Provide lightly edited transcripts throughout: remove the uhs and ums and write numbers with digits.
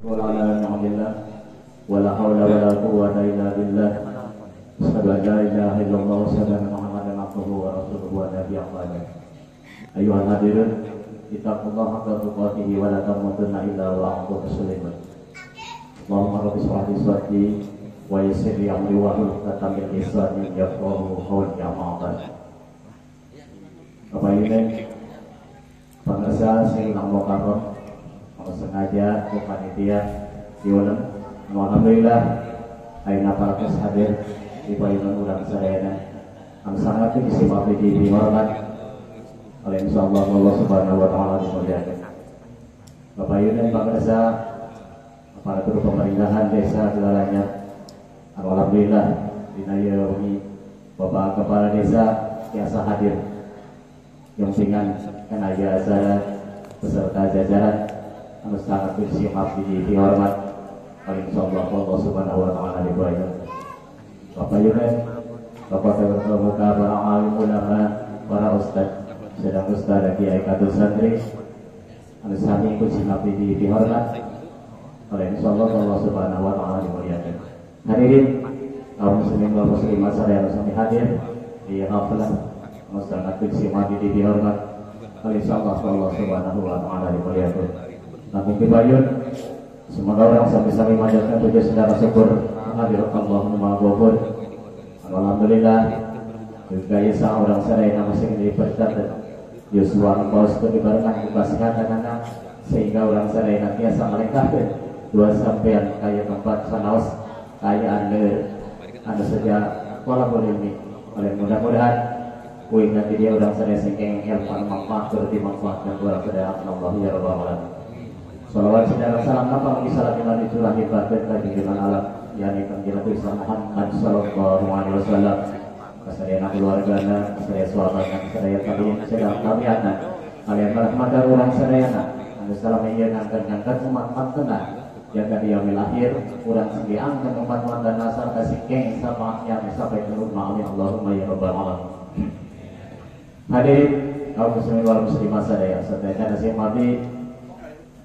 Wala na'udillah wala haula wala quwwata illa billah. Asyhadu an la ilaha illallah wa asyhadu anna Muhammadan abduhu wa rasuluhu wa nabiyyu ba'da. Ayyuhal hadirun, ittaqullaha haqqa tuqatih wa la tamutunna illa wa antum muslimun. Allahumma rabbi shrah li sadri wa yassir li amri wa hlul 'uqdatam min lisani yafqahu qawli. Amma ba'd. Bapak Ibu pemirsa sing namo karon sengaja ku panitia diulem. Alhamdulillah ayeuna parantos hadir di payunan urang sadayana. Anu sangat disimap di dihormat oleh insyaallah Allah Subhanahu wa taala dimuliakan. Bapak Ibu dan pemirsa aparatur pemerintahan desa segalanya. Alhamdulillah dina ieu wengi Bapak Kepala Desa tiasa hadir yang singan kan aya acara beserta jajaran anu sangat disiap di dihormat oleh insyaallah Allah Subhanahu wa taala dimuliakan. Bapak Ibu, Bapak terkemuka, para alim ulama, para ustaz, sedang ustaz dan kiai kadus santri anu sami ku siap di dihormat oleh insyaallah Allah Subhanahu wa taala dimuliakan. Hadirin kaum muslimin wal muslimat sadaya sami hadir di haflah anu sangat disiap di dihormat oleh insyaallah Allah Subhanahu wa taala dimuliakan. Langkung pibayun semoga orang sami-sami manjatkan puji sedara syukur hadirat Allahumma ghafur. Alhamdulillah juga yesa orang sadaya masih diberkati Yosua paus dibarengan ku kasihatan anak sehingga orang sadaya tiasa melengkapkeun dua sampean kaya tempat sanaos kaya anu anu saja pola ilmi. Oleh mudah-mudahan kuing nanti dia orang sadaya singkeng ilmu manfaat berarti manfaat dan orang sadaya Allah ya rabbal alamin. Salawat sedara salam napa mugi salam iman dicurah ibadah ka junjungan alam yakni Kanjeng Nabi Muhammad sallallahu alaihi wasallam kasadayana keluargana, kasadaya sahabatna, kasadaya tabi'in sedang tabi'atna kalian rahmatan urang sadayana anu salam ieu ngangkat-ngangkat umat mantena jaga di yaumil akhir urang segi angkat umat mantena sarta singkeng sama yang sampai ke rumah. Amin Allahumma ya rabbal alamin. Hadirin kaum muslimin wal muslimat sadaya sadaya nasihat mati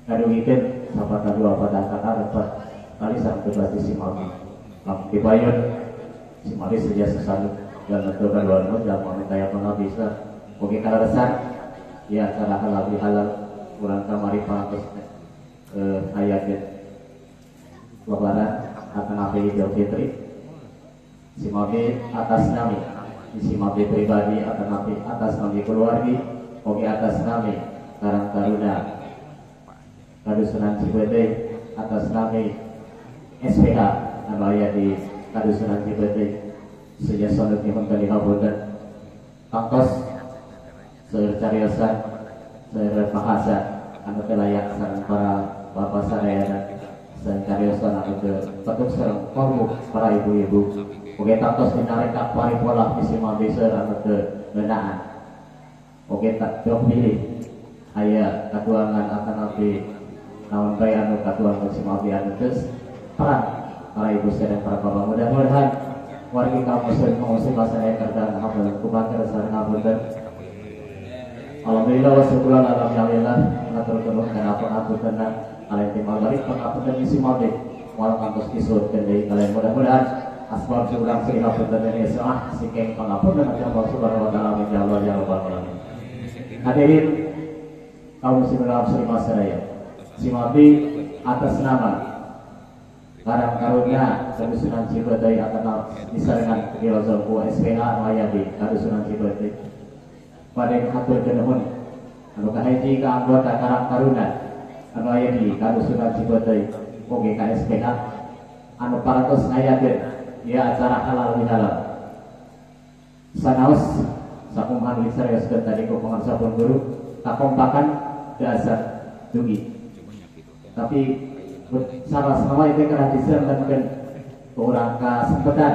kadugikeun sapata dua pada kata dapat kali sareng tugas di Simavi. Lamun dipayun Simavi seja sesanut dan tentukan dua nut dan meminta yang bisa oke kaleresan ya acara halal bihalal urang kamari parantos ayakeun lebaran atanapi Idul Fitri Simavi atas nami Simavi pribadi atanapi atas nami keluargi oke atas nami Karang Taruna Kadusunan Cipeuteuy atas nami SPH anu aya di Kadusunan Cipeuteuy seja sonut nyuhun ka dihapunten tangtos seueur cariosan seueur bahasa anu teu layak sareng para bapak sadayana sareng cariosan anu teu petuk sareng kolbu para ibu-ibu oge tangtos dinarekak paripolah di Simavi seueur anu teu ngeunaan oge tak jauh bilih aya katuangan atanapi naon bae anu katuangan Simavi anu geus terang para ibu sedang para bapak mudah-mudahan wargi kaum muslim muslimah sadaya kerta ngapunten kumaha sareng ngapunten. Alhamdulillah wa syukuran alhamdulillah ngatur nuhun kana pangapuntenna kalian timbal balik pangapunten di Simavi moal kantos disuhunkeun deui kalian mudah-mudahan asbab urang sing ngapunten ini saah singkeng pangapunten Allah Subhanahu wa taala amin ya Allah ya rabbal alamin. Hadirin kaum muslimin wal muslimat sadaya Simavi atas nama Karang Taruna Kadusunan Cipeuteuy atau disarengan Kilozol ku SPH anu aya di Kadusunan Cipeuteuy bade haturkeun nuhun anu kahiji ka anggota Karang Taruna anu aya di Kadusunan Cipeuteuy oge ka SPH anu parantos ngayakeun ieu acara halal bihalal sanaos sakumaha nu disarioskeun tadi ku pangarsa pun guru kakompakan dasar dugi tapi sama-sama itu kena disertakan orang kasempetan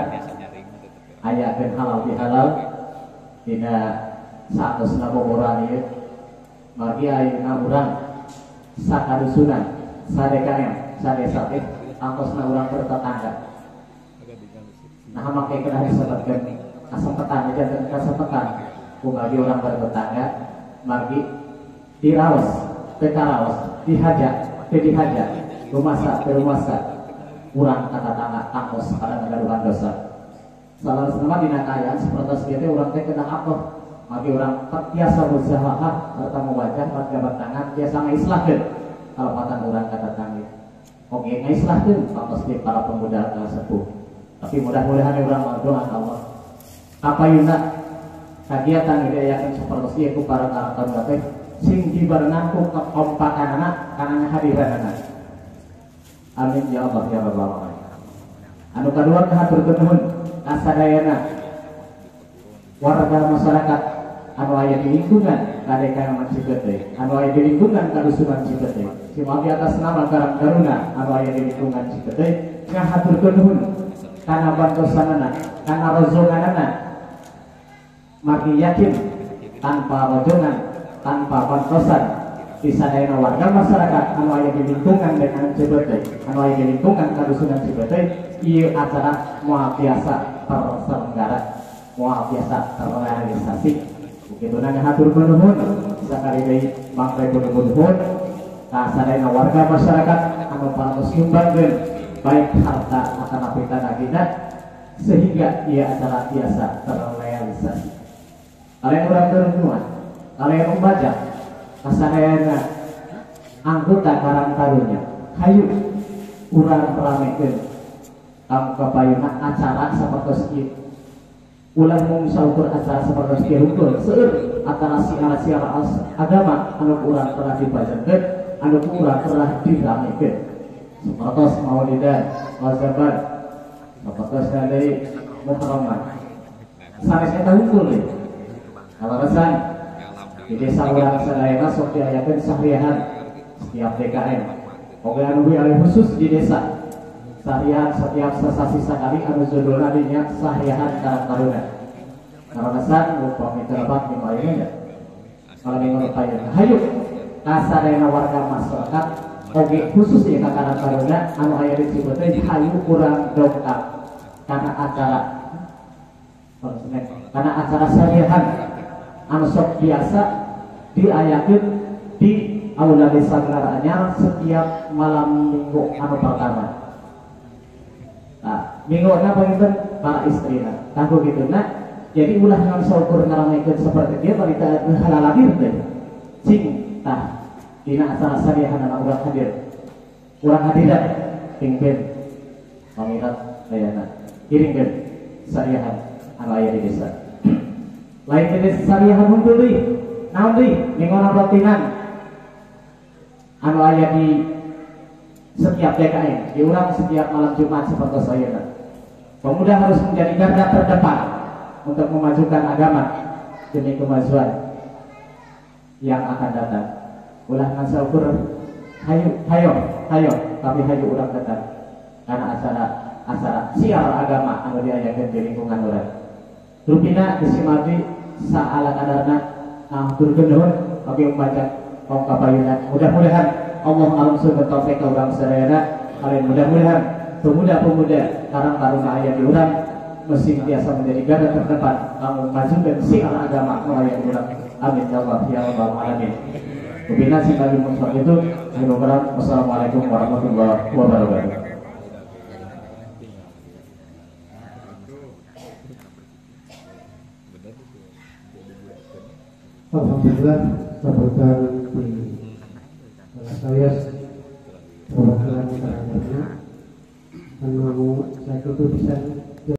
ayakeun halal bihalal dina saatosna boboran ieu margi ayeuna urang sakadusunan sadekana sadesa teh angkosna urang bertetangga nah make kena disebutkeun kasempetan janten kasempetan kumargi urang bertetangga margi diraos teu karaos dihaja teu dihaja. Rumasa teu rumasa urang ka tatangga tangtos pada ngagaduhan dosa. Salah dina kaayaan sapertos kieu teh urang teh kedah atoh magi urang tiasa usaha bertemu wajah berjabat tangan tiasa ngaislahkeun kalepatan urang ka tatangga. Oke ngaislahkeun tangtos di para pemuda sepuh. Tapi mudah-mudahan urang doa Allah. Kapayuna kegiatan diayakeun sapertos ieu ku para karang taruna teh sing dibarengan ku kekompakanana kana ngahadiranana. Amin ya Allah ya rabbal alamin. Anu kadua ngahaturkeun nuhun kasadayana warga masyarakat anu aya di lingkungan KDK Cipeuteuy, anu aya di lingkungan Kadusunan Cipeuteuy. Simabdi atas nama Karang Taruna anu aya di lingkungan Cipeuteuy ngahaturkeun nuhun kana bantosanana, kana rojonganana. Margi yakin tanpa rojongan, tanpa bantosan disadayana warga masyarakat anu aya di lingkungan dengan Cipeuteuy, anu aya di lingkungan Kadusunan Cipeuteuy, ieu acara moal biasa terselenggara, moal biasa terrealisasi. Begitu ngahaturkeun nuhun sakali deui mangga nuhun ka sadayana warga masyarakat anu parantos nyumbangkeun baik harta atanapi tanagina sehingga ieu acara biasa terrealisasi. Kalian urang teruntuhan, kalian membaca kasadayana anggota Karang Taruna, hayu urang ramekeun kang kapayuna acara sapertos ieu. Ulah mung saukur acara sapertos ieu hungkul seueur acara siar-siar agama anu urang telah dibacakeun, anu urang telah diramekeun. Sapertos maulidan, wazaban, sapertos deui muharraman. Sanes eta hungkul deui. Kaleresan di desa urang sadayana sok diayakeun sahriahan setiap DKM. Oge anu aya khusus di desa sahriahan setiap sesasi sakali anu judulna dinya sahriahan Karang Taruna. Kaleresan upami teu lepat minggu ayeuna nya. Kalau minggu ayeuna hayu kasadayana warga masyarakat oge khusus ieu ka Karang Taruna anu aya di Cipeuteuy hayu urang dongkap kana acara karena acara sahriahan anu sok biasa diayakeun di aula desa Gelar Anyar setiap malam minggu anu pertama. Nah, minggu na panginten para istrina. Tangguh kitu na. Jadi ulah ngan saukur ngaramekeun seperti dia balita halaladir teh. Cing tah dina acara sahriahan anu urang hadir. Urang hadirat pingpin pamirat dayana. Iringkeun sahriahan anu aya di desa. Lain jenis sariahan hungkul deui. Naon deui? Mingona platinan anu aya di setiap DKM, diulang setiap malam Jumat seperti ayeuna. Pemuda harus menjadi garda terdepan untuk memajukan agama demi kemajuan yang akan datang. Ulah ngan saukur hayu hayo hayo tapi hayu urang datang karena acara acara siar agama anu diayakeun di lingkungan urang. Rupina disimati saala kadarna ngahaturkeun nuhun bagi membaca kaum kapayuna. Mudah-mudahan Allah ngalungsuhkeun taufik ka urang sadayana. Kalian mudah-mudahan pemuda-pemuda Karang Taruna aya di urang mesti biasa menjadi garda terdepan kamu majukeun siar agama anu aya di urang. Amin ya Allah ya rabbal alamin. Rupina simati muncul itu. Wassalamualaikum warahmatullahi wabarakatuh. Alhamdulillah sambutan di saya perwakilan Karang Taruna anu saya itu bisa